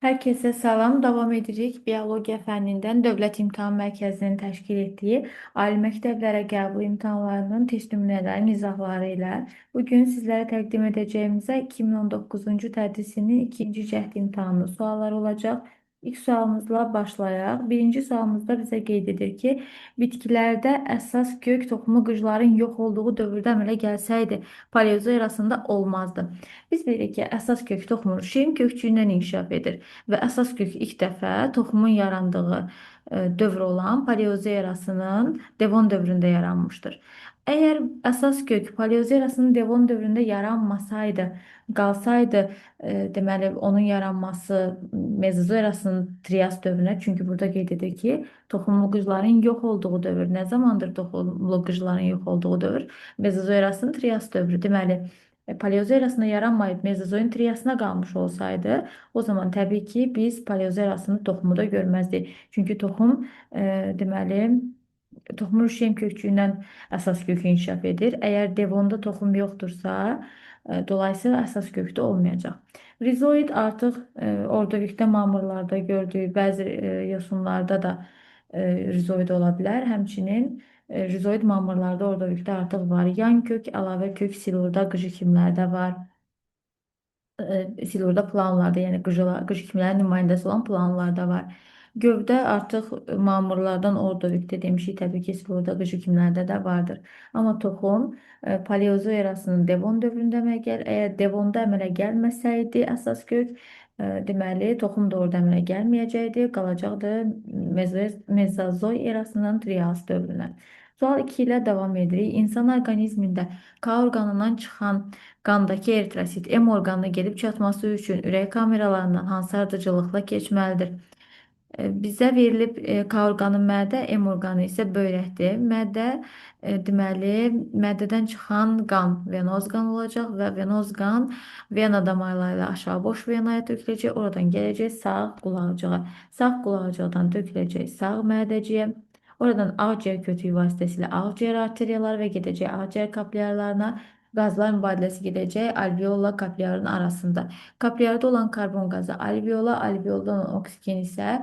Herkese salam. Davam edirik. Biologiya fənnindən Dövlət İmtahan Mərkəzinin təşkil etdiyi ali məktəblərə qəbul imtahanlarının test nümunələrinin izahları ilə bu gün sizlərə təqdim edəcəyimizə 2019-cu tədris ilinin ikinci cəhd imtahanı sualları olacaq. İlk sualımızla başlayaq. Birinci sualımızda bizə qeyd edir ki, bitkilərdə əsas kök toxumu qıcların yox olduğu dövrdə əmələ gəlsəydi, paleozoy erasında olmazdı. Biz bilirik ki, əsas kök toxumu şeim kökçüyündən inkişaf edir və əsas kök ilk dəfə toxumun yarandığı dövr olan paleozoy erasının Devon dövründə yaranmışdır. Əgər əsas kök paleozoy erasının Devon dövründə yaranmasaydı, qalsaydı, deməli onun yaranması mezozoy erasının Trias dövrünə, çünki burada qeyd edir ki, toxumlu qıcların yox olduğu dövr. Nə zamandır toxumlu qıcların yox olduğu dövr? Mezozoy erasının Trias dövrü. Deməli, paleozoy erasında yaranmayıb mezozoyun Triasına qalmış olsaydı, o zaman təbii ki, biz paleozoy erasının toxumu da görməzdik. Çünki toxum, deməli, toxumun rüşeym kökçüyündən əsas kök inkişaf edir. Əgər Devonda toxum yoxdursa, dolayısıyla əsas kökdə olmayacaq. Rizoid artıq ordovikdə mamırlarda gördüyü bəzi yosunlarda da rizoid ola bilər. Həmçinin rizoid mamırlarda ordovikdə artıq var. Yan kök, əlavə kök silurda, qıcı kimlərdə var. Silurda planlarda, yəni qıcı kimlərin nümayəndəsi olan planlarda var. Gövdə artıq mamırlardan ordovikdə demişik, təbii ki, silurda qıcı kimlərdə də vardır. Amma toxum paleozoy erasının Devon dövründə əmələ gəlir. Əgər Devonda əmələ gəlməsəydi əsas kök, deməli, toxum da orada əmələ gəlməyəcəkdi, qalacaqdı mezozoy erasının Trias dövrünə. Sual 2 ilə davam edirik. İnsan orqanizmində K orqanından çıxan qandakı eritrosit M orqanına gedib çatması üçün ürək kameralarından hansı ardıcıllıqla keçməlidir? Bizə verilib K orqanı mədə, M orqanı isə böyrəkdir. Mədə, deməli, mədədən çıxan qan venoz qan olacaq və venoz qan vena damarları ilə aşağı boş venaya töküləcək. Oradan gələcək sağ qulaqcığa. Sağ qulaqcıqdan töküləcək sağ mədəciyə. Oradan ağciyər kötüyü vasitəsilə ağciyər arteriyaları və gedəcək ağciyər kapilyarlarına. Qazlar mübadiləsi gedəcək alveola kapilyarın arasında. Kapilyarda olan karbon qazı alveola, alveoldan olan oksigen isə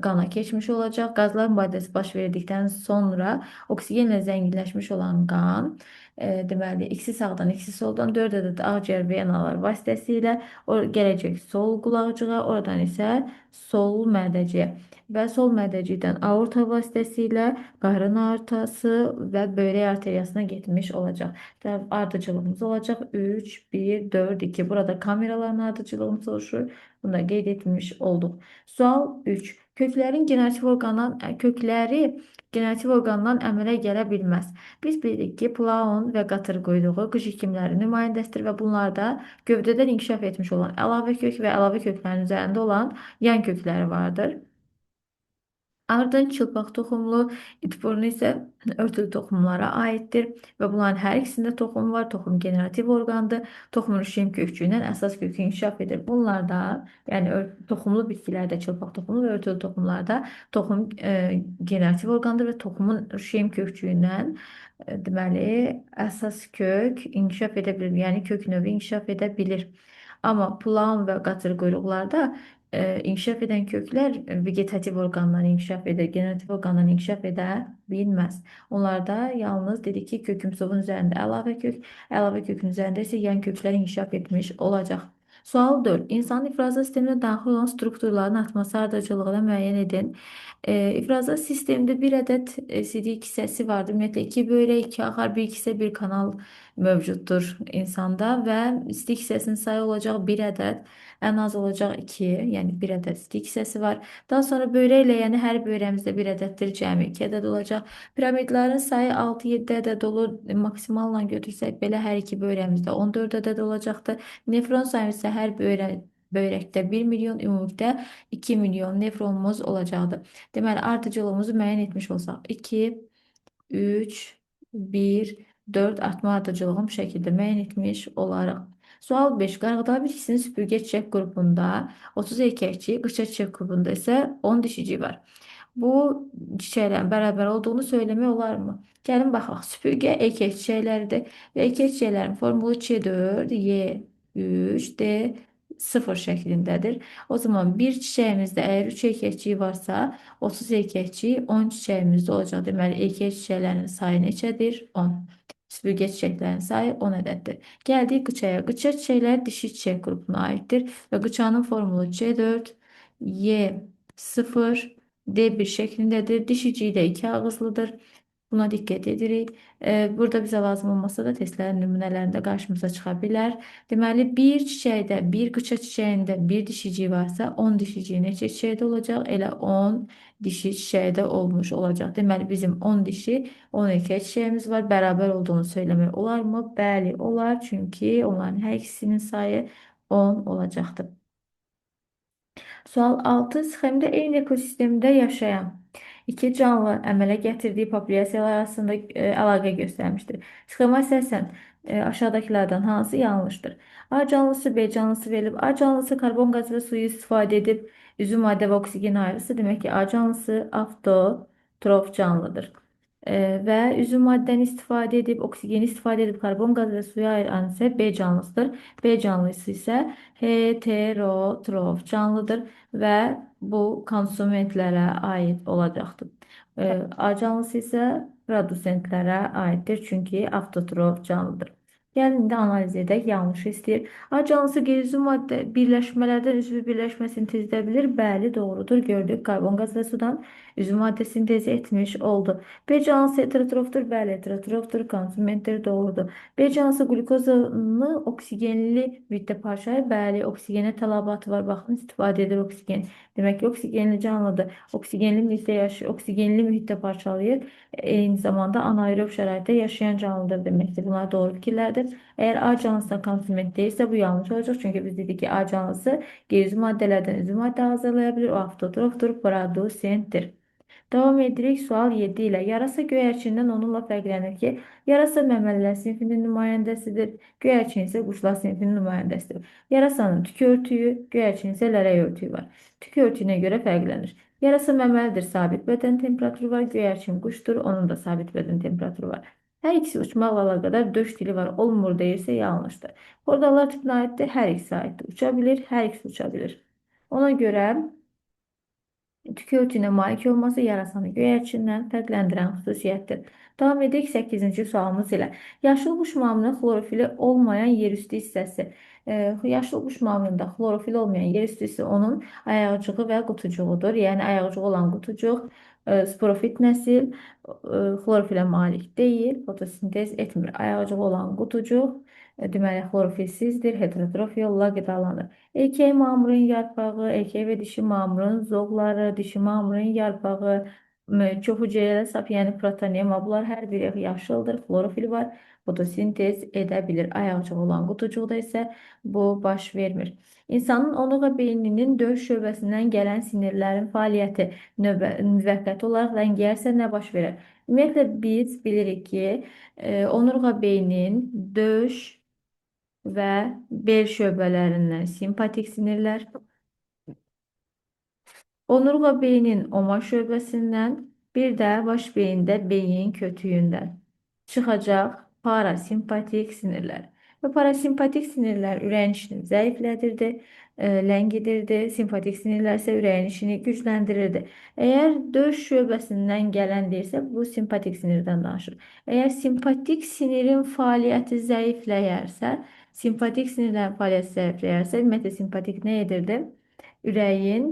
qana keçmiş olacaq. Qazlar mübadiləsi baş verdikdən sonra oksigenlə zənginləşmiş olan qan, deməli, ikisi sağdan, ikisi soldan 4 ədəd ağciyər venalar vasitəsilə gələcək sol qulaqcığa, oradan isə sol mədəciyə və sol mədəcikdən aorta vasitəsilə qarın aortası və böyrək arteriyasına getmiş olacaq. Ardıcılığımız olacaq 3, 1, 4, 2. Burada kameraların ardıcılığını soruşur. Bunu da qeyd etmiş olduq. Sual 3. Köklərin generativ orqandan, kökləri generativ orqandan əmələ gələ bilməz. Biz bilirik ki, plaun və qatır quyruğu qıcı kimlərin nümayəndəsidir və bunlarda gövdədən inkişaf etmiş olan əlavə kök və əlavə köklərin üzərində olan yan kökləri vardır. Ardın çılpaq toxumlu, itburnu isə örtülü toxumlara aiddir və bunların hər ikisində toxum var. Toxum generativ orqandır. Toxumun rüşeym kökçüyündən əsas kökü inkişaf edir. Bunlarda, yəni toxumlu bitkilərdə, çılpaq toxumlu və örtülü toxumlarda toxum generativ orqandır və toxumun rüşeym kökçüyündən deməli, əsas kök inkişaf edə bilir. Yəni kök növü inkişaf edə bilir. Amma plan və qatır quyruqlarda inkişaf edən köklər vegetativ orqandan inkişaf edir, generativ orqandan inkişaf edə bilməz. Onlarda yalnız dedik ki, kökümsovun üzərində əlavə kök, əlavə kökün üzərində isə yan köklər inkişaf etmiş olacaq. Sual 4. İnsanın ifrazat sisteminə daxil olan strukturların artması ardıcıllığını müəyyən edin. İfrazat sistemində bir ədəd sidik kisəsi vardır. Ümumiyyətlə, 2 böyrək, 2 axar, bir kisə, bir kanal mövcuddur insanda və sidik kisəsinin sayı olacaq bir ədəd, ən az olacaq 2, yəni bir ədəd sidik kisəsi var. Daha sonra böyrəklə, yəni hər böyrəmizdə bir ədəddir, cəmi 2 ədəd olacaq. Piramidlərin sayı 6-7 ədəd olur. Maksimalla götürsək belə hər iki böyrəmizdə 14 ədəd olacaqdır. Nefron sayı isə hər böyrəkdə 1 milyon, ümumilikdə 2 milyon nefronumuz olacaqdır. Deməli, ardıcıllığımızı müəyyən etmiş olsaq 2, 3, 1, 4 artma ardıcıllığını bu şəkildə müəyyən etmiş olarıq. Sual 5. Qarğıdalı bitkisinin süpürgə çiçək qrupunda 30 erkəkçi, qıça çiçək qrupunda isə 10 dişici var. Bu çiçəklərin bərabər olduğunu söyləmək olarmı? Gəlin baxaq. Süpürgə erkək çiçəkləridir və erkək çiçəklərin formulu Ç4, Y3, D 0 şəklindədir. O zaman bir çiçəyimizdə əgər 3 erkəkçiyi varsa, 30 erkəkçiyi 10 çiçəyimizdə olacaq. Deməli, erkək çiçəklərinin sayı neçədir? 10. Süpürgə çiçəklərinin sayı 10 ədəddir. Gəldik qıçaya. Qıça çiçəkləri dişi çiçək qrupuna aiddir və qıçanın formulu C4, Y0, D1 şəklindədir. Dişiciyi də 2 ağızlıdır. Buna diqqət edirik. Burada bizə lazım olmasa da testlərin nümunələrində qarşımıza çıxa bilər. Deməli, bir çiçəkdə, bir qıça çiçəyində bir dişiciyi varsa, 10 dişiciyi neçə çiçəkdə olacaq? Elə 10 dişi çiçəkdə olmuş olacaq. Deməli, bizim 10 dişi, 10 erkək çiçəyimiz var. Bərabər olduğunu söyləmək olarmı? Bəli, olar. Çünki onların hər ikisinin sayı 10 olacaqdır. Sual 6. Sxemdə eyni ekosistemdə yaşayan iki canlı əmələ gətirdiyi populyasiyalar arasında əlaqə göstərmişdir. Sxema əsasən aşağıdakılardan hansı yanlışdır? A canlısı, B canlısı verilib. A canlısı karbon qazı və suyu istifadə edib üzüm maddə və oksigen ayrısı. Demək ki, A canlısı avtotrof canlıdır. Və üzüm maddəni istifadə edib, oksigeni istifadə edib karbon qazı və suyu ayıran isə B canlısıdır. B canlısı isə heterotrof canlıdır və bu konsumentlərə aid olacaqdır. A canlısı isə produsentlərə aiddir, çünki avtotrof canlıdır. Gəlin indi analiz edək. Yanlışı istəyir. A canlısı qeyri-üzvü maddə birləşmələrdən üzvü birləşmə sintez edə bilir. Bəli, doğrudur. Gördük. Karbon qaz və sudan üzvü maddə sintezi etmiş oldu. B canlısı heterotrofdur. Bəli, heterotrofdur. Konsumentdir. Doğrudur. B canlısı qlukozanı oksigenli mühitdə parçalayır. Bəli, oksigenə tələbatı var. Baxın, istifadə edir oksigen. Demək ki, oksigenli canlıdır. Oksigenli mühitdə yaşayır, oksigenli mühitdə parçalayır. Eyni zamanda anaerob şəraitdə yaşayan canlıdır deməkdir. Bunlar doğru fikirlərdir. Əgər A canlısına konsument deyilsə, bu yanlış olacaq. Çünki biz dedik ki, A canlısı qeyri-üzvü maddələrdən üzvü maddə hazırlaya bilir. O avtotrofdur, produsentdir. Davam edirik sual 7 ilə. Yarasa göyərçindən onunla fərqlənir ki, yarasa məməlilər sinfinin nümayəndəsidir, göyərçin isə quşlar sinfinin nümayəndəsidir. Yarasanın tük örtüyü, göyərçinin isə lələk örtüyü var. Tük örtüyünə görə fərqlənir. Yarasa məməlidir, sabit bədən temperaturu var, göyərçin quşdur, onun da sabit bədən temperaturu var. Hər ikisi uçmaqla əlaqədar döş dili var, olmur deyirsə yanlışdır. Xordallar tipinə aiddir, hər ikisi aiddir. Uça bilir, hər ikisi uça bilir. Ona görə tük örtüyünə malik olması yarasanı göyərçindən fərqləndirən xüsusiyyətdir. Davam edirik 8-ci sualımız ilə. Yaşıl quş mamırının xlorofili olmayan yerüstü hissəsi. Yaşıl quş mamırında xlorofil olmayan yerüstü hissəsi onun ayaqcığı və qutucuğudur. Yəni ayaqcığı olan qutucuq sporofit nəsil xlorofilə malik deyil, fotosintez etmir. Ayaqcığı olan qutucuq deməli xlorofilsizdir, heterotrof yolla qidalanır. Erkək mamırın yarpağı, erkək və dişi mamırın zoğları, dişi mamırın yarpağı, çox hüceyrəli sap, yəni protonema, bunlar hər biri yaşıldır, xlorofil var, fotosintez edə bilir. Ayaqcığı olan qutucuqda isə bu baş vermir. İnsanın onurğa beyninin döş şöbəsindən gələn sinirlərin fəaliyyəti müvəqqəti olaraq ləngiyərsə nə baş verər? Ümumiyyətlə, biz bilirik ki, onurğa beynin döş və bel şöbələrindən simpatik sinirlər, onurğa beynin oma şöbəsindən, bir də baş beyində beyin kötüyündən çıxacaq parasimpatik sinirlər. Və parasimpatik sinirlər ürəyin işini zəiflədirdi, ləngidirdi. Simpatik sinirlər isə ürəyin işini gücləndirirdi. Əgər döş şöbəsindən gələn deyirsə, bu simpatik sinirdən danışır. Əgər simpatik sinirin fəaliyyəti zəifləyərsə, simpatik sinirlərin fəaliyyəti zəifləyərsə, ümumiyyətlə simpatik nə edirdi? Ürəyin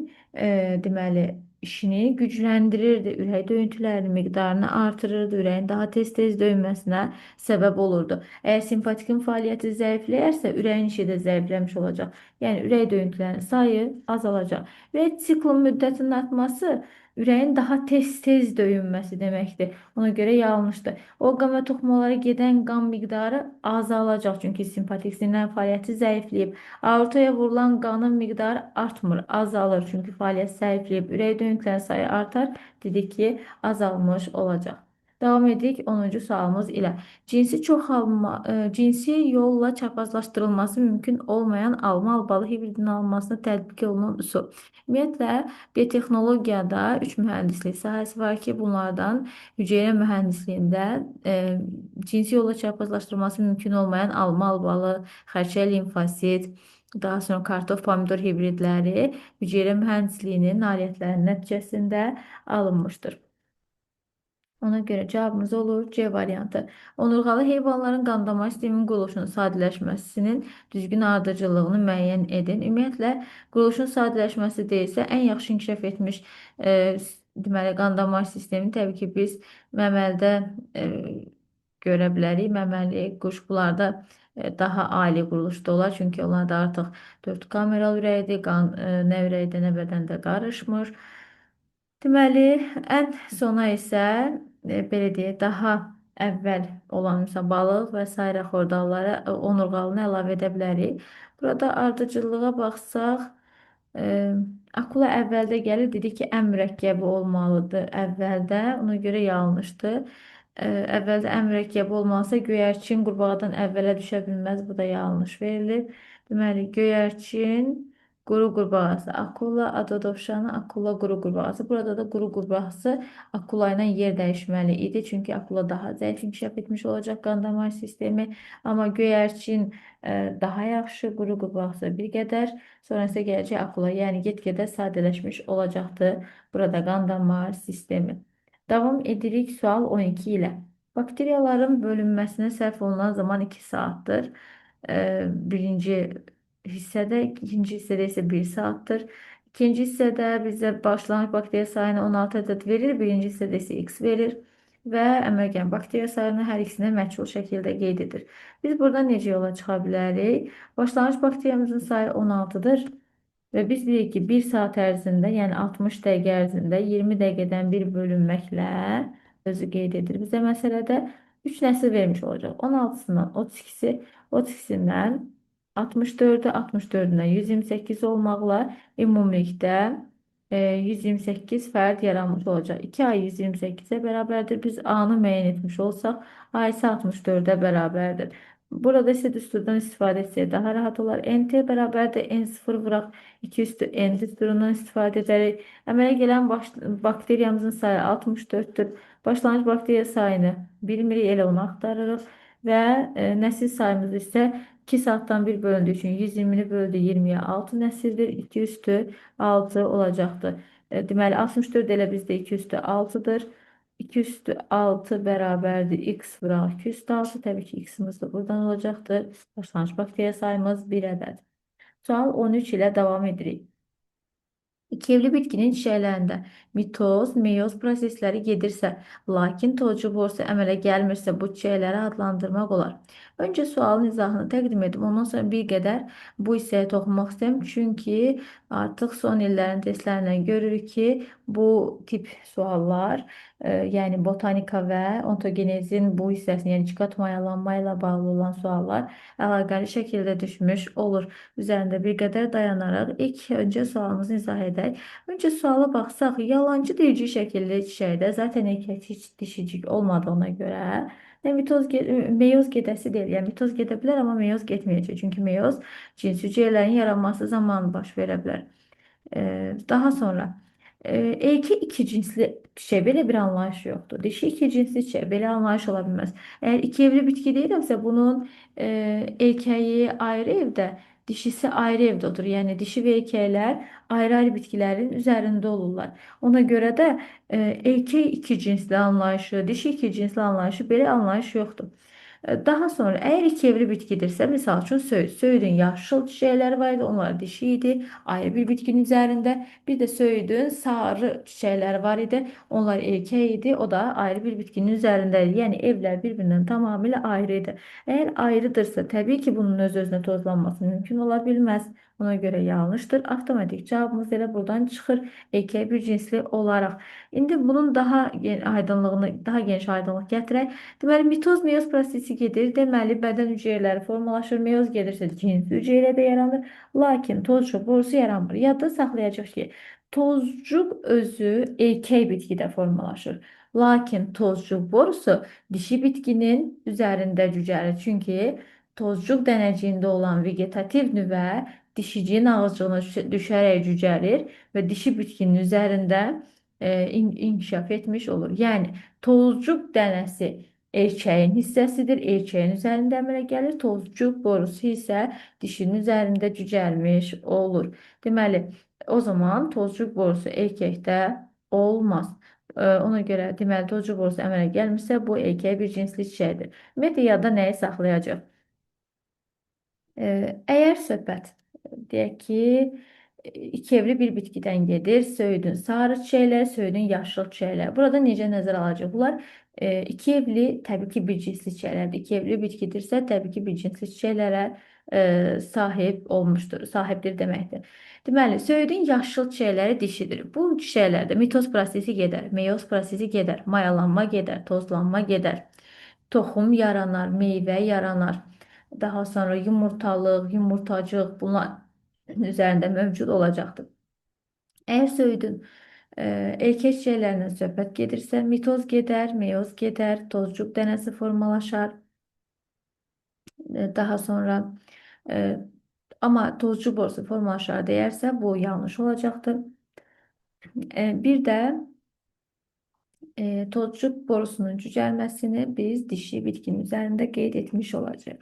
deməli işini gücləndirirdi, ürək döyüntülərinin miqdarını artırırdı, ürəyin daha tez-tez döyməsinə səbəb olurdu. Əgər simpatikin fəaliyyəti zəifləyərsə, ürəyin işi də zəifləmiş olacaq. Yəni ürək döyüntülərinin sayı azalacaq. Ürək siklın müddətinin artması ürəyin daha tez-tez döyünməsi deməkdir. Ona görə yanlışdır. Orqan və toxumalara gedən qan miqdarı azalacaq. Çünki simpatik sinirlərin fəaliyyəti zəifləyib. Aortaya vurulan qanın miqdarı artmır, azalır. Çünki fəaliyyət zəifləyib. Ürək döyüntülərinin sayı artar. Dedik ki, azalmış olacaq. Davam edirik 10-cu sualımız ilə. Cinsi çoxalma, cinsi yolla çaprazlaşdırılması mümkün olmayan alma albalı hibridin alınmasına tətbiq olunan üsul. Ümumiyyətlə, biotexnologiyada 3 mühəndislik sahəsi var ki, bunlardan hüceyrə mühəndisliyində cinsi yolla çaprazlaşdırılması mümkün olmayan alma albalı, xərçəng limfosit, Daha sonra kartof, pomidor hibridləri hüceyrə mühəndisliyinin nailiyyətlərinin nəticəsində alınmışdır. Ona görə cavabımız olur C variantı. Onurğalı heyvanların qan-damar sisteminin quruluşunun sadələşməsinin düzgün ardıcıllığını müəyyən edin. Ümumiyyətlə, quruluşun sadələşməsi deyilsə, ən yaxşı inkişaf etmiş deməli, qan-damar sistemini təbii ki, biz məməlidə görə bilərik. Məməli, quş bunlarda daha ali quruluşda olar. Çünki onlarda artıq 4 kameralı ürəkdir, qan nə ürəkdə, nə bədəndə qarışmır. Deməli, ən sona isə belə deyək, daha əvvəl olan məsələn, balıq və sairə xordallara onurğalını əlavə edə bilərik. Burada ardıcıllığa baxsaq, akula əvvəldə gəlir, dedik ki, ən mürəkkəbi olmalıdır əvvəldə, ona görə yanlışdır. Əvvəldə ən mürəkkəbi olmalısa, göyərçin qurbağadan əvvələ düşə bilməz, bu da yanlış verilir. Deməli, göyərçin, quru qurbağası, akula, ada dovşanı, akula, quru qurbağası. Burada da quru qurbağası akula ilə yer dəyişməli idi. Çünki akula daha zəif inkişaf etmiş olacaq qan damar sistemi. Amma göyərçin daha yaxşı, quru qurbağası bir qədər. Sonra isə gələcək akula, yəni get-gedə sadələşmiş olacaqdır burada qan damar sistemi. Davam edirik sual 12 ilə. Bakteriyaların bölünməsinə sərf olunan zaman 2 saatdır. Birinci hissədə, ikinci hissədə isə 1 saatdır. İkinci hissədə bizə başlanğıc bakteriya sayını 16 ədəd verir, birinci hissədə isə X verir və əmələ gələn bakteriya sayını hər ikisinə məhcul şəkildə qeyd edir. Biz buradan necə yola çıxa bilərik? Başlanğıc bakteriyamızın sayı 16-dır və biz bilirik ki, 1 saat ərzində, yəni 60 dəqiqə ərzində 20 dəqiqədən bir bölünməklə özü qeyd edir. Bizə məsələdə 3 nəsil vermiş olacaq. 16-sından 32-si, 32-sindən 64-ü, 64-dən 128 olmaqla ümumilikdə 128 fərd yaranmış olacaq. 2A 128-ə bərabərdir. Biz A-nı müəyyən etmiş olsaq, A isə 64-ə bərabərdir. Burada isə düsturdan istifadə etsək daha rahat olar. NT bərabərdir N0 vuraq 2 üstü N düsturundan istifadə edərək. Əmələ gələn bakteriyamızın sayı 64-dür. Başlanğıc bakteriya sayını bilmirik, elə onu axtarırıq. Və nəsil sayımız isə 2 saatdan 1 bölündüyü üçün 120-ni böldü 20-yə 6 nəsildir. 2 üstü 6 olacaqdır. Deməli, 64 elə bizdə 2 üstü 6-dır. 2 üstü 6 bərabərdir x vuraq 2 üstü 6. Təbii ki, x-imiz də buradan olacaqdır. Başlanğıc bakteriya sayımız 1 ədəd. Sual 13 ilə davam edirik. İki evli bitkinin çiçəklərində mitoz, meyoz prosesləri gedirsə, lakin tozcuq borusu əmələ gəlmirsə, bu çiçəkləri adlandırmaq olar. Öncə sualın izahını təqdim edim. Ondan sonra bir qədər bu hissəyə toxunmaq istəyirəm. Çünki artıq son illərin testlərindən görürük ki, bu tip suallar, yəni botanika və ontogenezin bu hissəsini, yəni iki mayalanma ilə bağlı olan suallar əlaqəli şəkildə düşmüş olur. Üzərində bir qədər dayanaraq ilk öncə sualımızı izah edək. Öncə suala baxsaq, yalancı deyicik şəkilli çiçəkdə zaten erkək heç dişicik olmadığına görə nə mitoz, meyoz gedəsi deyil. Yəni mitoz gedə bilər, amma meyoz getməyəcək. Çünki meyoz cins hüceyrələrin yaranması zamanı baş verə bilər. Daha sonra erkək iki cinsli çiçək belə bir anlayış yoxdur. Dişi iki cinsli çiçək belə anlayış ola bilməz. Əgər iki evli bitki deyirəmsə, bunun erkəyi ayrı evdə, dişisi ayrı evdə oturur. Yəni dişi və erkəklər ayrı-ayrı bitkilərin üzərində olurlar. Ona görə də erkək iki cinsli anlayışı, dişi iki cinsli anlayışı belə anlayış yoxdur. Daha sonra əgər iki evli bitkidirsə, misal üçün söyüd. Söyüdün yaşıl çiçəkləri var idi, onlar dişi idi, ayrı bir bitkinin üzərində. Bir də söyüdün sarı çiçəkləri var idi, onlar erkək idi, o da ayrı bir bitkinin üzərində idi. Yəni evlər bir-birindən tamamilə ayrı idi. Əgər ayrıdırsa, təbii ki, bunun öz-özünə tozlanması mümkün ola bilməz. Ona görə yanlışdır. Avtomatik cavabımız elə buradan çıxır. Erkək bir cinsli olaraq. İndi bunun daha aydınlığını, daha geniş aydınlıq gətirək. Deməli, mitoz, meyoz prosesi gedir. Deməli, bədən hüceyrələri formalaşır. Meyoz gedirsə, cins hüceyrə də yaranır. Lakin tozcuq borusu yaranmır. Yadda saxlayacaq ki, tozcuq özü erkək bitkidə formalaşır. Lakin tozcuq borusu dişi bitkinin üzərində cücərir. Çünki tozcuq dənəciyində olan vegetativ nüvə dişiciyin ağızcığına düşərək cücərir və dişi bitkinin üzərində inkişaf etmiş olur. Yəni, tozcuq dənəsi Erkəyin hissəsidir. Erkəyin üzərində əmələ gəlir. Tozcuq borusu isə dişinin üzərində cücərmiş olur. Deməli, o zaman tozcuq borusu erkəkdə olmaz. Ona görə deməli tozcuq borusu əmələ gəlmirsə, bu erkək bir cinsli çiçəkdir. Ümumiyyətlə, yadda nəyi saxlayacaq? Əgər söhbət, deyək ki, iki evli bir bitkidən gedir, söyüdün sarı çiçəklər, söyüdün yaşıl çiçəklər. Burada necə nəzərə alacaq? Bunlar iki evli, təbii ki, bir cinsli çiçəklərdir. İki evli bitkidirsə, təbii ki, bir cinsli çiçəklərə sahib olmuşdur, sahibdir deməkdir. Deməli, söyüdün yaşıl çiçəkləri dişidir. Bu çiçəklərdə mitoz prosesi gedər, meyoz prosesi gedər, mayalanma gedər, tozlanma gedər, toxum yaranar, meyvə yaranar. Daha sonra yumurtalıq, yumurtacıq bunlar üzərində mövcud olacaqdır. Əgər söyüdün erkək çiçəklərindən söhbət gedirsə, mitoz gedər, meyoz gedər, tozcuq dənəsi formalaşar. Daha sonra amma tozcuq borusu formalaşar deyərsə, bu yanlış olacaqdır. Bir də tozcuq borusunun cücərməsini biz dişi bitkinin üzərində qeyd etmiş olacağıq.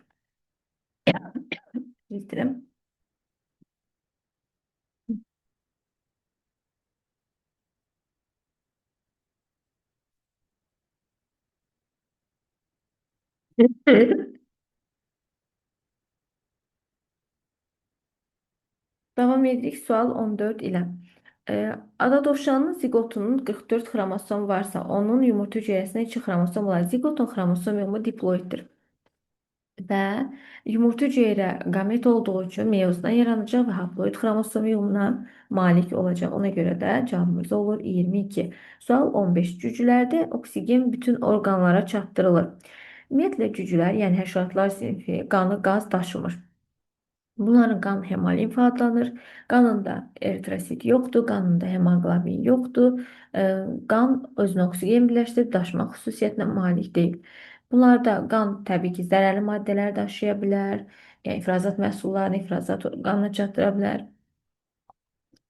Bildirim. Davam edirik sual 14 ilə. Ada dovşanının ziqotunun 44 xromosom varsa, onun yumurta hüceyrəsində 2 xromosom olar. Ziqotun xromosom yığımı diploiddir. Və yumurta hüceyrə qamet olduğu üçün meyozdan yaranacaq və haploid xromosom yığımına malik olacaq. Ona görə də cavabımız olur 22. Sual 15. Cücülərdə oksigen bütün orqanlara çatdırılır. Ümumiyyətlə, cücülər, yəni həşəratlar sinfi qanı qaz daşımır. Bunların qan hemolimf adlanır. Qanında eritrosit yoxdur, qanında hemoqlobin yoxdur. Qan özünə oksigen birləşdirib daşımaq xüsusiyyətinə malik deyil. Bunlarda qan təbii ki, zərərli maddələr daşıya bilər, yəni ifrazat məhsullarını ifrazat qanına çatdıra bilər,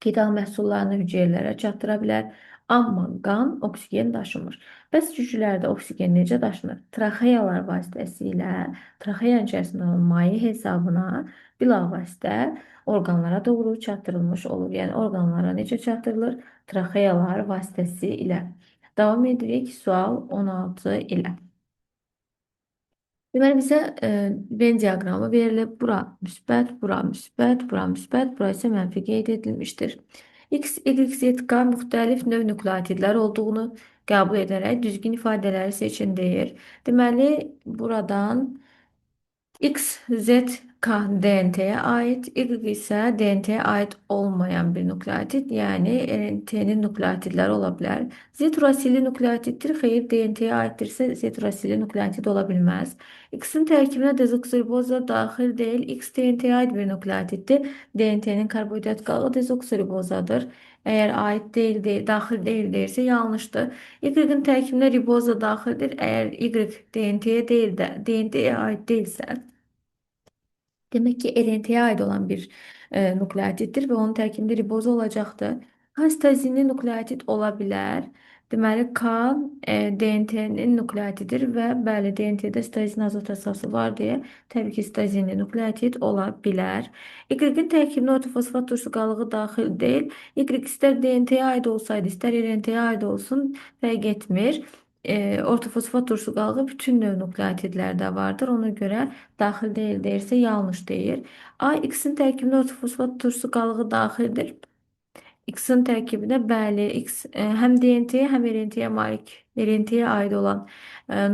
qida məhsullarını hüceyrələrə çatdıra bilər. Amma qan oksigen daşımır. Bəs cücülərdə oksigen necə daşınır? Traxeyalar vasitəsilə, traxeyanın içərisində olan maye hesabına bilavasitə orqanlara doğru çatdırılmış olur. Yəni orqanlara necə çatdırılır? Traxeyalar vasitəsilə. Davam edirik sual 16 ilə. Deməli, bizə Venn diaqramı verilib. Bura müsbət, bura müsbət, bura müsbət, bura isə mənfi qeyd edilmişdir. X, Y, Z, K müxtəlif növ nukleotidlər olduğunu qəbul edərək düzgün ifadələri seçin deyir. Deməli, buradan X, Z, K D N T-yə aid, Y isə D N T-yə aid olmayan bir nukleotid, yəni R N T-nin nukleotidləri ola bilər. Z urasilli nukleotiddir, xeyr, D N T-yə aiddirsə Z urasilli nukleotid ola bilməz. X-in tərkibinə dezoksiriboza daxil deyil, X D N T-yə aid bir nukleotiddir. D N T-nin karbohidrat qalığı dezoksiribozadır. Əgər aid deyil, daxil deyil deyirsə yanlışdır. Y-in tərkibinə riboza daxildir. Əgər Y D N T-yə deyil də D N T-yə aid deyilsə, demək ki, R N T-yə aid olan bir nukleotiddir və onun tərkibində riboza olacaqdır. K sitazinli nukleotid ola bilər. Deməli, K D N T-nin nukleotidir və bəli, D N T-də sitazin azot əsası var deyə təbii ki, sitazinli nukleotid ola bilər. Y-in tərkibinə ortofosfat turşu qalığı daxil deyil. Y istər D N T-yə aid olsaydı, istər R N T-yə aid olsun, fərq etmir. Ortofosfat turşu qalığı bütün növ nukleotidlərdə vardır. Ona görə daxil deyil deyirsə yanlış deyir. A, X-in tərkibinə ortofosfat turşu qalığı daxildir. X-in tərkibinə bəli, X həm D N T-yə, həm R N T-yə malik, R N T-yə aid olan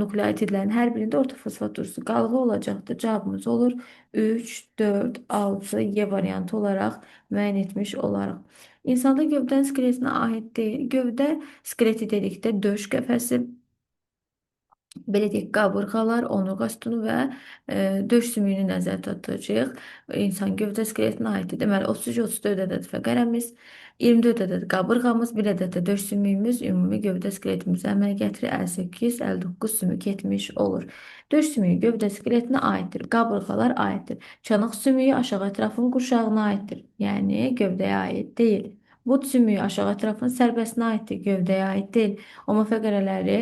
nukleotidlərin hər birində ortofosfat turşusu qalığı olacaqdır. Cavabımız olur 3, 4, 6, Y variantı olaraq müəyyən etmiş olarıq. İnsanda gövdənin skeletinə aid deyil. Gövdə skeleti dedikdə döş qəfəsi, belə deyək, qabırğalar, onurğa sütunu və döş sümüyünü nəzərdə tutacağıq. İnsan gövdə skeletinə aiddir. Deməli, 33-34 ədəd fəqərəmiz, 24 ədəd qabırğamız, 1 ədəd də döş sümüyümüz ümumi gövdə skeletimizə əmələ gətirir. 58, 59 sümük etmiş olur. Döş sümüyü gövdə skeletinə aiddir. Qabırğalar aiddir. Çanaq sümüyü aşağı ətrafın qurşağına aiddir. Yəni, gövdəyə aid deyil. Bu sümüyü aşağı ətrafının sərbəstinə aiddir, gövdəyə aid deyil. Oma fəqərələri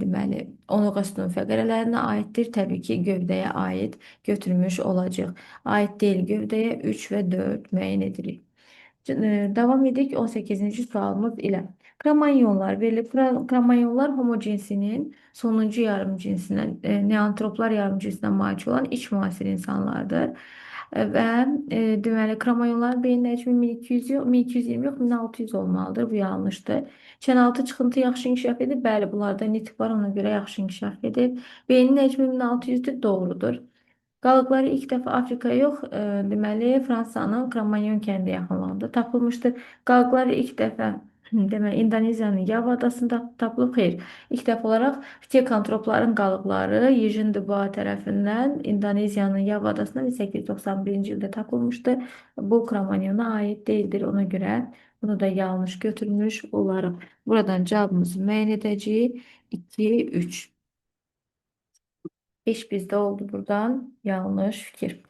deməli, onurğa sütunu fəqərələrinə aiddir. Təbii ki, gövdəyə aid götürmüş olacaq. Aid deyil gövdəyə 3 və 4 müəyyən edirik. Davam edik 18-ci sualımız ilə. Kromanyonlar verilib. Kromanyonlar homo cinsinin sonuncu yarım cinsindən, neantroplar yarım cinsindən malik olan ilk müasir insanlardır. Və deməli, kromanyonların beyin həcmi 1200 yox, 1220 yox, 1600 olmalıdır. Bu yanlışdır. Çənaltı çıxıntı yaxşı inkişaf edib. Bəli, bunlarda nitq var, ona görə yaxşı inkişaf edib. Beynin həcmi 1600-dür, doğrudur. Qalıqları ilk dəfə Afrika yox, deməli Fransanın Kromanyon kəndi yaxınlığında tapılmışdır. Qalıqları ilk dəfə deməli İndoneziyanın Yava adasında tapılıb. Xeyr, ilk dəfə olaraq ptekantropların qalıqları Eugene Dubois tərəfindən İndoneziyanın Yava adasında 1891-ci ildə tapılmışdı. Bu Kromanyona aid deyildir. Ona görə bunu da yanlış götürmüş olarıq. Buradan cavabımızı müəyyən edəcəyik. 2, 3. 5 bizdə oldu buradan. Yanlış fikir.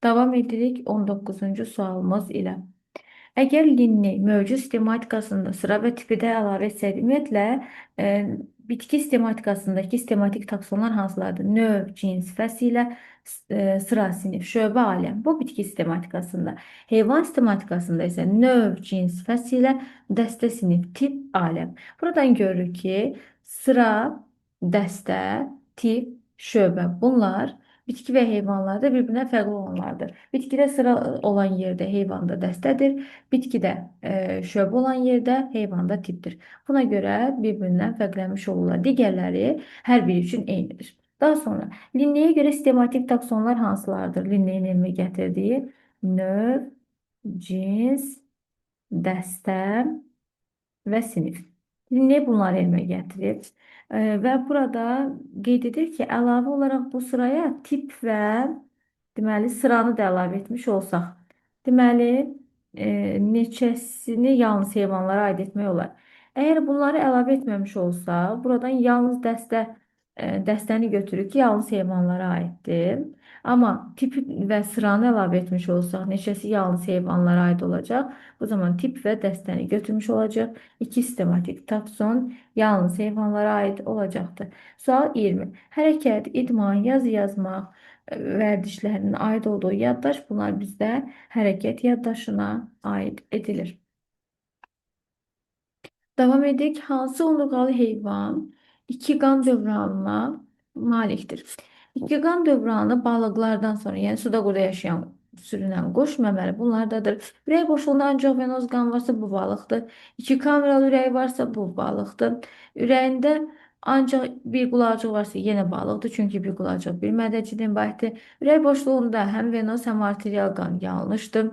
Davam edirik 19-cu sualımız ilə. Əgər Linni mövcud sistematikasında sıra və tipi də əlavə etsəydi, ümumiyyətlə, bitki sistematikasındakı sistematik taksonlar hansılardır? Növ, cins, fəsilə, sıra, sinif, şöbə, aləm. Bu bitki sistematikasında. Heyvan sistematikasında isə növ, cins, fəsilə, dəstə, sinif, tip, aləm. Buradan görürük ki, sıra, dəstə, tip, şöbə. Bunlar bitki və heyvanlarda bir-birinə fərqli olanlardır. Bitkidə sıra olan yerdə heyvanda dəstədir. Bitkidə şöbə olan yerdə heyvanda tipdir. Buna görə bir-birindən fərqlənmiş olurlar. Digərləri hər biri üçün eynidir. Daha sonra Linneyə görə sistematik taksonlar hansılardır? Linneyin elmə gətirdiyi növ, cins, dəstə və sinif. Linne bunları elmə gətirib. Və burada qeyd edir ki, əlavə olaraq bu sıraya tip və deməli, sıranı da əlavə etmiş olsaq. Deməli, neçəsini yalnız heyvanlara aid etmək olar. Əgər bunları əlavə etməmiş olsaq, buradan yalnız dəstəni götürür ki, yalnız heyvanlara aiddir. Amma tipi və sıranı əlavə etmiş olsaq, neçəsi yalnız heyvanlara aid olacaq. Bu zaman tip və dəstəni götürmüş olacaq. İki sistematik takson yalnız heyvanlara aid olacaqdır. Sual 20. Hərəkət, idman, yazı yazmaq, vərdişlərinin aid olduğu yaddaş, bunlar bizdə hərəkət yaddaşına aid edilir. Davam edik. Hansı onurğalı heyvan iki qan dövranına malikdir? İki qan dövranı balıqlardan sonra, yəni suda quruda yaşayan sürünən quş, məməli bunlardadır. Ürək boşluğunda ancaq venoz qan varsa bu balıqdır. İki kameralı ürək varsa bu balıqdır. Ürəyində ancaq bir qulaqcıq varsa yenə balıqdır. Çünki bir qulaqcıq bir mədəcikdən ibarətdir. Ürək boşluğunda həm venoz, həm arterial qan yanlışdır.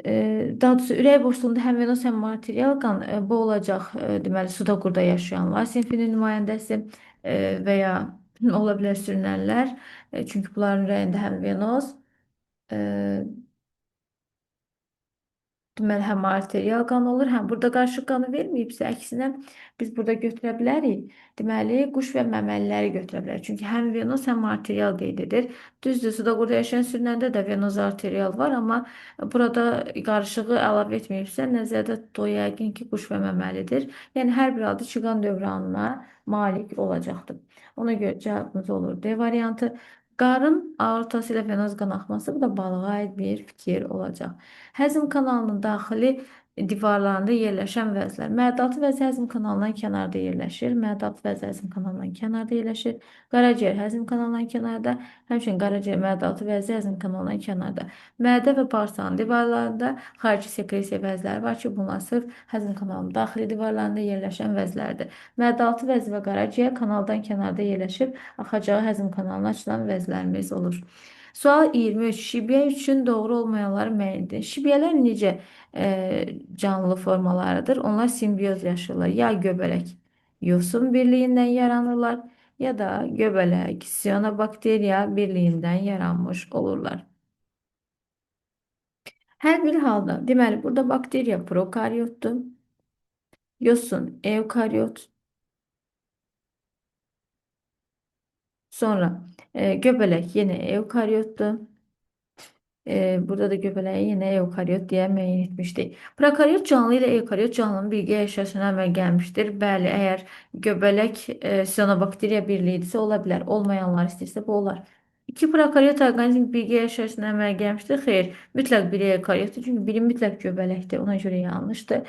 Daha doğrusu ürək boşluğunda həm venoz, həm arterial qan, bu olacaq, deməli, suda qurda yaşayanlar sinfinin nümayəndəsi, və ya ola bilər sürünənlər. Çünki bunların ürəyində həm venoz, deməli, həm arterial qan olur, həm burada qarışıq qanı verməyibsə, əksinə biz burada götürə bilərik. Deməli, quş və məməliləri götürə bilərik. Çünki həm venoz, həm arterial qeyd edir. Düzdür, suda qurda yaşayan sürünəndə də venoz arterial var, amma burada qarışığı əlavə etməyibsə, nəzərdə tutduğu yəqin ki, quş və məməlidir. Yəni, hər bir halda iki qan dövranına malik olacaqdır. Ona görə cavabımız olur D variantı. Qarın aortası ilə venoz qan axması, bu da balığa aid bir fikir olacaq. Həzm kanalının daxili divarlarında yerləşən vəzlər. Mədəaltı vəzi həzm kanalından kənarda yerləşir. Mədəaltı vəzi həzm kanalından kənarda yerləşir. Qaraciyər həzm kanalından kənarda, həmçinin qaraciyər mədəaltı vəzi həzm kanalından kənarda. Mədə və bağırsağın divarlarında xarici sekresiya vəzləri var ki, bunlar sırf həzm kanalının daxili divarlarında yerləşən vəzlərdir. Mədəaltı vəzi və qaraciyər kanaldan kənarda yerləşib, axacağı həzm kanalına açılan vəzlərimiz olur. Sual 23. Şibyə üçün doğru olmayanları müəyyən edin. Şibyələr necə canlı formalarıdır? Onlar simbioz yaşayırlar. Ya göbələk yosun birliyindən yaranırlar, ya da göbələk siyanobakteriya birliyindən yaranmış olurlar. Hər bir halda, deməli, burada bakteriya prokaryotdur, yosun eukaryot, sonra göbələk yenə eukaryotdur. Burada da göbələyi yenə eukaryot deyə müəyyən etmişdik. Prokaryot canlı ilə eukaryot canlının birgə yaşayışına əməl gəlmişdir. Bəli, əgər göbələk siyanobakteriya birliyidirsə ola bilər. Olmayanlar istəyirsə bu olar. İki prokaryot orqanizm birgə yaşayışına əməl gəlmişdir. Xeyr, mütləq biri eukaryotdur. Çünki biri mütləq göbələkdir. Ona görə yanlışdır.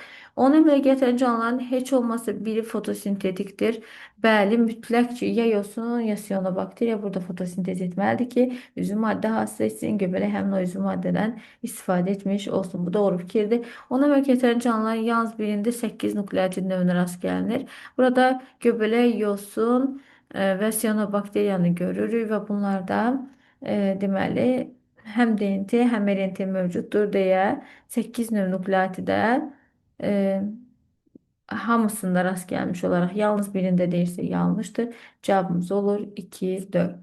Onu əmələ gətirən canlıların heç olmazsa biri fotosintetikdir. Bəli, mütləq ki, ya yosun, ya siyanobakteriya burada fotosintez etməlidir ki, üzvü maddə hasil etsin, göbələk həmin o üzvü maddədən istifadə etmiş olsun. Bu doğru fikirdir. Ona əmələ gətirən canlıların yalnız birində 8 nukleotid növünə rast gəlinir. Burada göbələk, yosun və siyanobakteriyanı görürük və bunlarda deməli həm DNT, həm RNT mövcuddur deyə 8 növ nukleotidə e, hamısında rast gəlmiş olaraq yalnız birində deyirsə yanlışdır. Cavabımız olur 2, 4.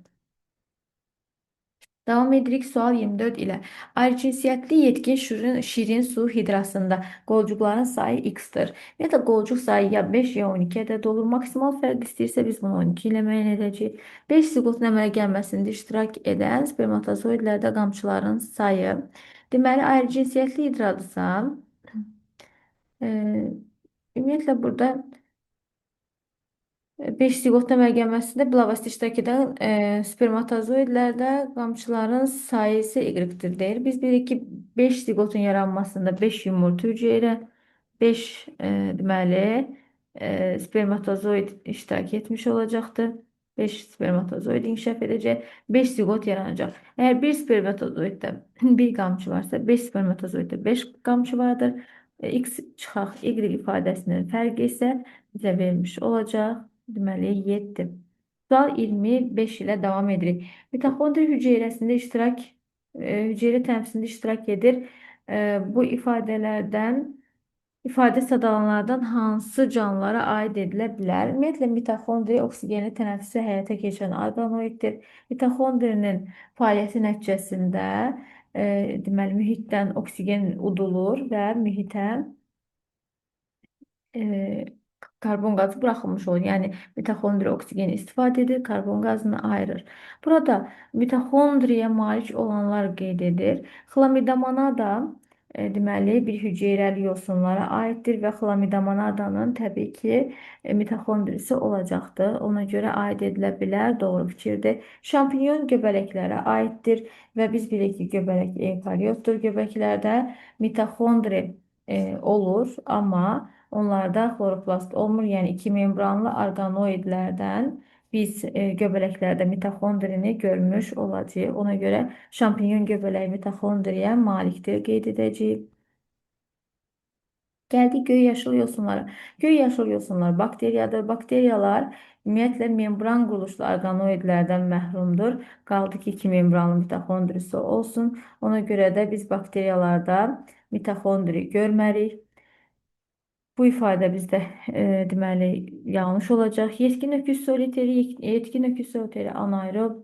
Davam edirik sual 24 ilə. Ayrıcinsiyyətli yetkin şirin su hidrasında qolcuqların sayı x-dir. Ümumiyyətlə, qolcuq sayı ya 5 ya 12 ədəd olur. Maksimal fərq istəyirsə biz bunu 12 ilə müəyyən edəcəyik. 5 ziqotun əmələ gəlməsində iştirak edən spermatozoidlərdə qamçıların sayı. Deməli, ayrıcinsiyyətli hidradırsa, ümumiyyətlə, burada 5 ziqotun əmələ gəlməsində bilavasitə iştirak edən spermatozoidlərdə qamçıların sayı isə y-dir deyir. Biz bilirik ki, 5 ziqotun yaranmasında 5 yumurta hüceyrə, 5, deməli, spermatozoid iştirak etmiş olacaqdır. 5 spermatozoid inkişaf edəcək, 5 ziqot yaranacaq. Əgər bir spermatozoiddə bir qamçı varsa, 5 spermatozoiddə 5 qamçı vardır. X çıxaq Y ifadəsinin fərqi isə bizə verilmiş olacaq. Deməli, 7. Sual 25 ilə davam edirik. Mitoxondri hüceyrəsində iştirak, hüceyrə tənəffüsündə iştirak edir. Bu ifadə sadalanlardan hansı canlılara aid edilə bilər? Ümumiyyətlə, mitoxondri oksigenli tənəffüsü həyata keçirən orqanoiddir. Mitoxondrinin fəaliyyəti nəticəsində, deməli, mühitdən oksigen udulur və mühitə karbon qazı buraxılmış olur. Yəni, mitoxondri oksigeni istifadə edir, karbon qazını ayırır. Burada mitoxondriya malik olanlar qeyd edir. Xlamidomonada, deməli, bir hüceyrəli yosunlara aiddir və xlamidomonadanın təbii ki, mitoxondrisi olacaqdır. Ona görə aid edilə bilər, doğru fikirdir. Şampinyon göbələklərə aiddir və biz bilirik ki, göbələk eukaryotdur. Göbələklərdə mitoxondri olur, amma onlarda xloroplast olmur. Yəni, iki membranlı orqanoidlərdən biz göbələklərdə mitoxondrini görmüş olacağıq. Ona görə şampinyon göbələyi mitoxondriyə malikdir qeyd edəcəyik. Gəldik göy yaşıl yosunlara. Göy yaşıl yosunlar bakteriyadır. Bakteriyalar ümumiyyətlə membran quruluşlu orqanoidlərdən məhrumdur. Qaldı ki, iki membranlı mitoxondrisi olsun. Ona görə də biz bakteriyalarda mitoxondri görmərik. Bu ifadə bizdə, deməli, yanlış olacaq. Yetkin öküz soliteri, yetkin öküz soliteri anaerob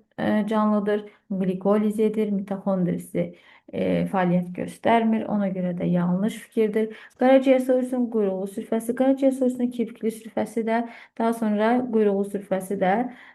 canlıdır. Qlikoliz edir, mitoxondrisi fəaliyyət göstərmir. Ona görə də yanlış fikirdir. Qaraciyər soyusunun quyruğu sürfəsi, qaraciyər soyusunun kirpikli sürfəsi də, daha sonra quyruğu sürfəsi də,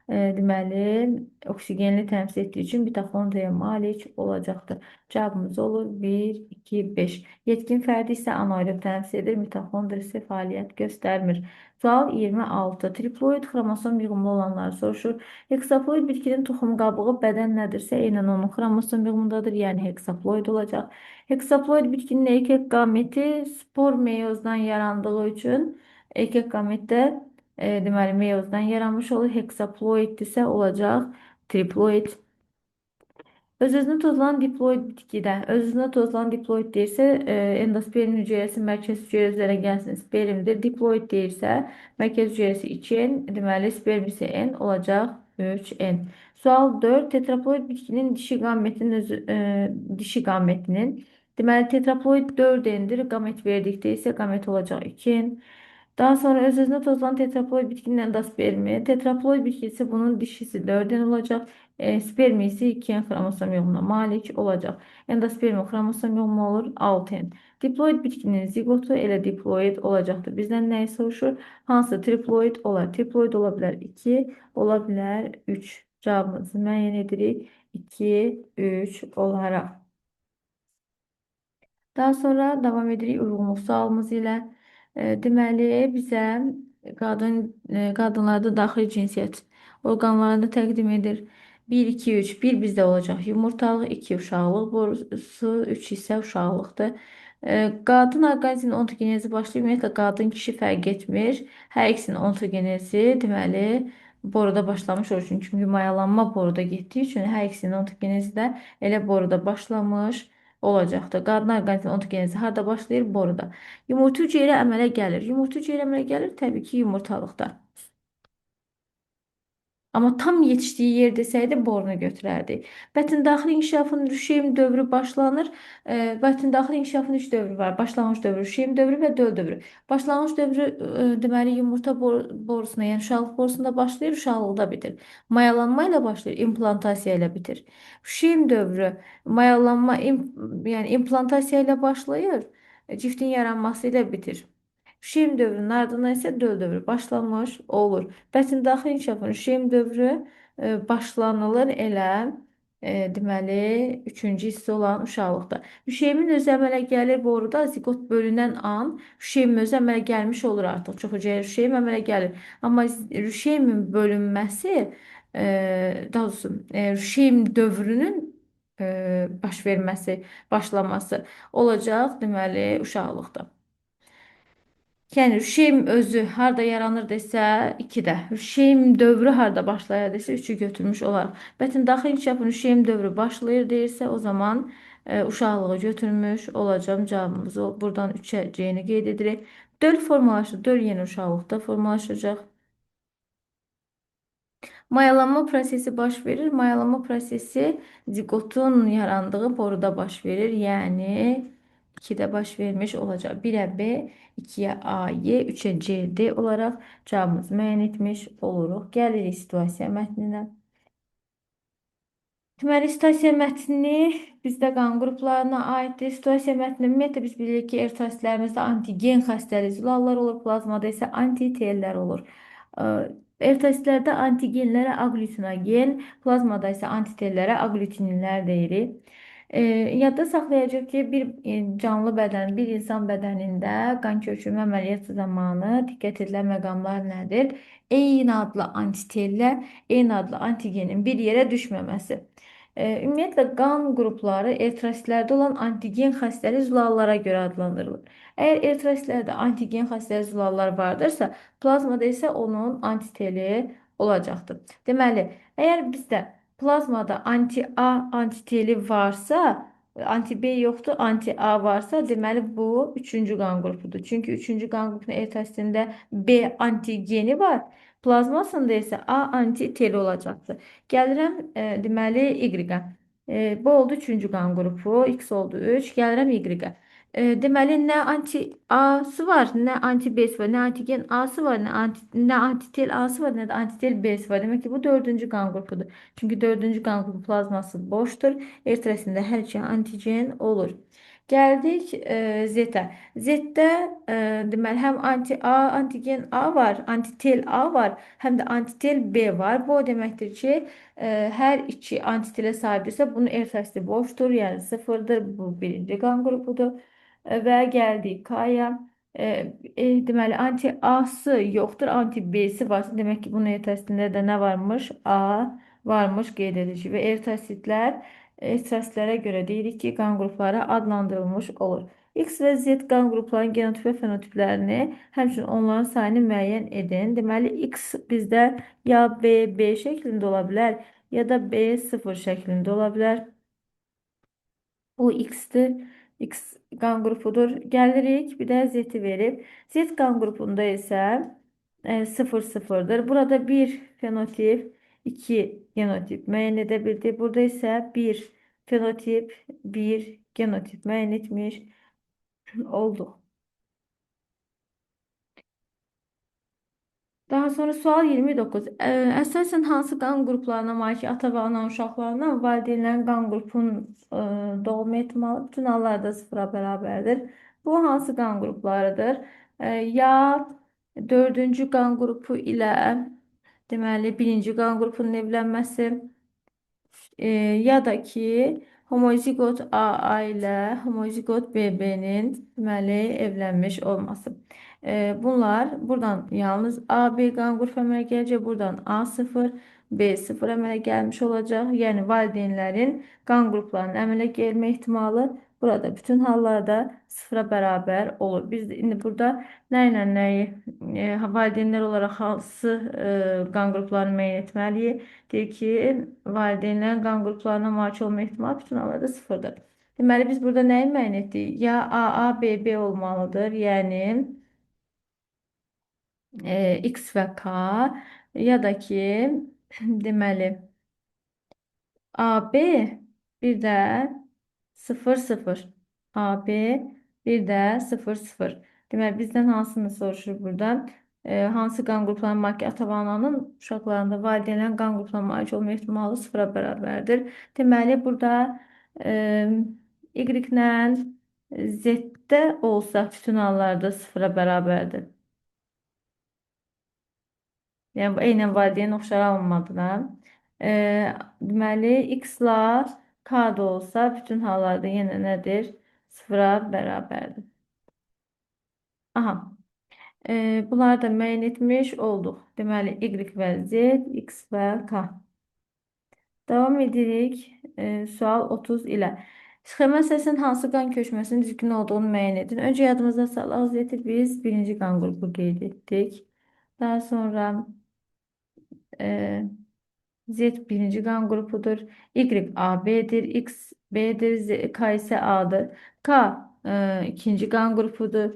deməli, oksigenli tənəffüs etdiyi üçün mitoxondriya malik olacaqdır. Cavabımız olur 1, 2, 5. Yetkin fərdi isə anaerob tənəffüs edir, mitoxondrisi fəaliyyət göstərmir. Sual 26. Triploid xromosom yığımlı olanları soruşur. Heksaploid bitkinin toxum qabığı bədən nədirsə, eynən onun xromosom yığımındadır, yəni heksaploid olacaq. Heksaploid bitkinin erkek qameti spor meyozdan yarandığı üçün erkek qametdə, deməli, meyozdan yaranmış olur. Heksaploid isə olacaq triploid. Öz-özünə tozlanan diploid bitkidə, öz-özünə tozlanan diploid deyirsə, endosperm hüceyrəsi mərkəz hüceyrə üzərə gəlsin, spermdir. Diploid deyirsə, mərkəz hüceyrəsi 2N, deməli, sperm isə N olacaq 3N. Sual 4, tetraploid bitkinin dişi qametinin, dişi qametinin, deməli, tetraploid 4N-dir, qamet verdikdə isə qamet olacaq 2N. Daha sonra öz-özünə tozlanan tetraploid bitkinin endospermi, tetraploid bitkisi bunun dişisi 4N olacaq. Spermi isə 2N xromosom yığımına malik olacaq. Endospermi xromosom yığımı olur 6N. Diploid bitkinin ziqotu elə diploid olacaqdır. Bizdən nəyi soruşur? Hansı triploid olar? Triploid ola bilər 2, ola bilər 3. Cavabımızı müəyyən edirik. 2, 3 olaraq. Daha sonra davam edirik uyğunluq sualımız ilə. Deməli, bizə qadınlarda daxili cinsiyyət orqanlarını təqdim edir. 1, 2, 3. 1 bizdə olacaq yumurtalıq, 2 uşaqlıq borusu, 3 isə uşaqlıqdır. Qadın orqanizminin ontogenezi başlayır. Ümumiyyətlə, qadın kişi fərq etmir. Hər ikisinin ontogenezi, deməli, boruda başlamış olur. Çünki mayalanma boruda getdiyi üçün hər ikisinin ontogenezi də elə boruda başlamış olacaqdır. Qadın orqanizminin ontogenezi harda başlayır? Boruda. Yumurta hüceyrə əmələ gəlir. Yumurta hüceyrə əmələ gəlir təbii ki, yumurtalıqda. Amma tam yetişdiyi yer desəydi borunu götürərdik. Bətin daxili inkişafının rüşeym dövrü başlanır. Bətin daxili inkişafının 3 dövrü var. Başlanğıc dövrü, rüşeym dövrü və döl dövrü. Başlanğıc dövrü deməli yumurta borusuna, yəni uşaqlıq borusunda başlayır, uşaqlıqda bitir. Mayalanma ilə başlayır, implantasiya ilə bitir. Rüşeym dövrü mayalanma, yəni implantasiya ilə başlayır, ciftin yaranması ilə bitir. Rüşeym dövrünün ardından isə döl dövrü başlamış olur. Bətin daxili inkişafın rüşeym dövrü başlanılır elə deməli, 3-cü hissə olan uşaqlıqda. Rüşeymin özü əmələ gəlir boruda, ziqot bölünən an rüşeymin özü əmələ gəlmiş olur artıq. Çox hüceyrə rüşeym əmələ gəlir. Amma rüşeymin bölünməsi, daha doğrusu, rüşeym dövrünün baş verməsi, başlaması olacaq deməli, uşaqlıqda. Yəni, rüşeym özü harda yaranır desə, 2-də. Rüşeym dövrü harda başlayır desə, 3-ü götürmüş olarıq. Bətin daxili inkişafın rüşeym dövrü başlayır deyirsə, o zaman uşaqlığı götürmüş olacağım cavabımızı. Buradan 3-ə C-ni qeyd edirik. Döl formalaşır. Döl yenə uşaqlıqda formalaşacaq. Mayalanma prosesi baş verir. Mayalanma prosesi zigotun yarandığı boruda baş verir. Yəni, 2-də baş vermiş olacaq. 1-ə B, 2-yə A, Y, 3-ə C, D olaraq cavabımızı müəyyən etmiş oluruq. Gəlirik situasiya mətninə. Deməli, situasiya mətni bizdə qan qruplarına aiddir. Situasiya mətni ümumiyyətlə biz bilirik ki, eritrositlərimizdə antigen xəstəlik zülallar olur, plazmada isə antitellər olur. Eritrositlərdə antigenlərə aglutinogen, plazmada isə antitellərə aglutininlər deyirik. Yadda saxlayacaq ki, bir canlı bədən, bir insan bədənində qan köçürmə əməliyyatı zamanı diqqət edilən məqamlar nədir? Eyni adlı antitellər, eyni adlı antigenin bir yerə düşməməsi. Ümumiyyətlə, qan qrupları eritrositlərdə olan antigen xəstəli zülallara görə adlandırılır. Əgər eritrositlərdə antigen xəstəli zülallar vardırsa, plazmada isə onun antiteli olacaqdır. Deməli, əgər bizdə plazmada anti-A antiteli varsa, anti-B yoxdur, anti-A varsa, deməli bu 3-cü qan qrupudur. Çünki 3-cü qan qrupunun eritrositində B antigeni var. Plazmasında isə A antiteli olacaqdır. Gəlirəm, deməli, Y-ə. Bu oldu 3-cü qan qrupu, X oldu 3. Gəlirəm Y-ə. Deməli, nə anti-A-sı var, nə anti-B-si var, nə antigen A-sı var, nə antitel A-sı var, nə də antitel B-si var. Demək ki, bu 4-cü qan qrupudur. Çünki 4-cü qan qrupu plazması boşdur. Eritrositində hər iki antigen olur. Gəldik Z-ə. Z-də, deməli, həm anti-A, antigen A var, antitel A var, həm də antitel B var. Bu o deməkdir ki, hər iki antitelə sahibdirsə, bunun eritrositi boşdur, yəni sıfırdır. Bu birinci qan qrupudur. Və gəldik K-ya. Deməli, anti-A-sı yoxdur, anti-B-si varsa, demək ki, bunun eritrositində də nə varmış? A varmış qeyd edici. Və eritrositlərə görə deyirik ki, qan qrupları adlandırılmış olur. X və Z qan qruplarının genotip və fenotiplərini, həmçinin onların sayını müəyyən edin. Deməli, X bizdə ya B, B şəklində ola bilər, ya da B 0 şəklində ola bilər. Bu X-dir. X qan qrupudur. Gəlirik, bir də Z-i verib. Z qan qrupunda isə 0 0-dır. Burada 1 fenotip, 2 genotip müəyyən edə bildik. Burada isə 1 fenotip, 1 genotip müəyyən etmiş olduq. Daha sonra sual 29. Əsasən hansı qan qruplarına malik ata və ana uşaqlarına valideynlərin qan qrupunun doğum ehtimalı bütün hallarda sıfıra bərabərdir. Bu hansı qan qruplarıdır? Ya 4-cü qan qrupu ilə deməli 1-ci qan qrupunun evlənməsi, ya da ki Homozigot AA ilə homozigot BB-nin deməli evlənmiş olması. Bunlar buradan yalnız AB qan qrupu əmələ gələcək. Buradan A0, B0 əmələ gəlmiş olacaq. Yəni valideynlərin qan qruplarının əmələ gəlmə ehtimalı burada bütün hallarda sıfıra bərabər olur. Biz indi burada nə ilə nəyi valideynlər olaraq hansı qan qruplarını müəyyən etməliyik? Deyir ki, valideynlərin qan qruplarına malik olma ehtimalı bütün hallarda sıfırdır. Deməli, biz burada nəyi müəyyən etdik? Ya AA, BB olmalıdır, yəni X və K, ya da ki, deməli, AB bir də 0, 0. AB bir də 0, 0. Deməli, bizdən hansını soruşur burada? Hansı qan qruplarına malik ata və ananın uşaqlarında valideynlərin qan qruplarına malik olma ehtimalı sıfıra bərabərdir. Deməli, burada Y ilə Z-də olsa bütün hallarda sıfıra bərabərdir. Yəni, bu eynən valideyn oxşar alınmadı da. Deməli, X-la K da olsa bütün hallarda yenə nədir? Sıfıra bərabərdir. Aha. Bunları da müəyyən etmiş olduq. Deməli, Y və Z, X və K. Davam edirik. Sual 30 ilə. Sxema əsasən hansı qan köçməsinin düzgün olduğunu müəyyən edin. Öncə yadımızda salaq Z-i biz birinci qan qrupu qeyd etdik. Daha sonra Z birinci qan qrupudur. Y A B'dir. X B'dir. Z, K isə A'dır. K ikinci qan qrupudur.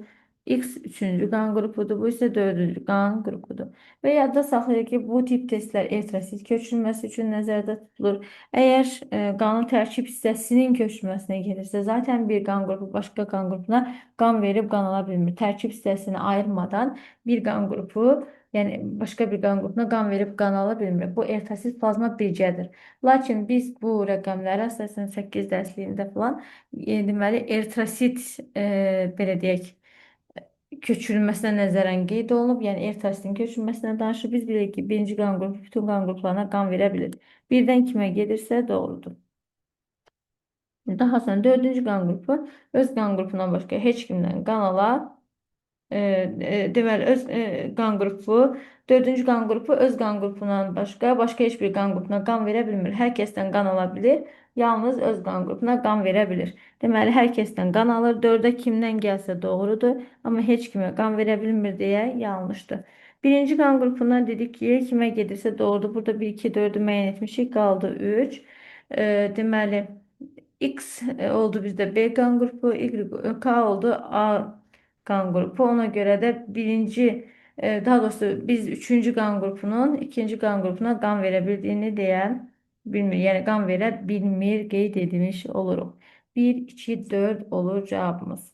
X üçüncü qan qrupudur. Bu isə dördüncü qan qrupudur. Və yadda saxlayaq ki, bu tip testlər eritrosit köçürülməsi üçün nəzərdə tutulur. Əgər qanın tərkib hissəsinin köçürülməsinə gelirsə, zaten bir qan qrupu başqa qan qrupuna qan verib qan ala bilmir. Tərkib hissəsini ayırmadan bir qan qrupu, yəni başqa bir qan qrupuna qan verib qan ala bilmir. Bu eritrosit plazma bircədir. Lakin biz bu rəqəmləri əsasən 8 dərsliyində falan, deməli, eritrosit, belə deyək, köçürülməsinə nəzərən qeyd olunub, yəni eritrositin köçürülməsinə danışır. Biz bilirik ki, birinci qan qrupu bütün qan qruplarına qan verə bilir. Birdən kimə gedirsə doğrudur. Daha sonra dördüncü qan qrupu öz qan qrupundan başqa heç kimdən qan ala, deməli, öz qan qrupu, dördüncü qan qrupu öz qan qrupundan başqa heç bir qan qrupuna qan verə bilmir. Hər kəsdən qan ala bilir, yalnız öz qan qrupuna qan verə bilir. Deməli, hər kəsdən qan alır. 4-ə kimdən gəlsə doğrudur, amma heç kimə qan verə bilmir deyə yanlışdır. Birinci qan qrupundan dedik ki, kimə gedirsə doğrudur. Burada 1, 2, 4-ü müəyyən etmişik, qaldı 3. Deməli, X oldu bizdə B qan qrupu, Y, K oldu A qan qrupu. Ona görə də birinci, daha doğrusu biz üçüncü qan qrupunun ikinci qan qrupuna qan verə bildiyini deyə bilmir. Yəni qan verə bilmir qeyd edilmiş oluruq. 1, 2, 4 olur cavabımız.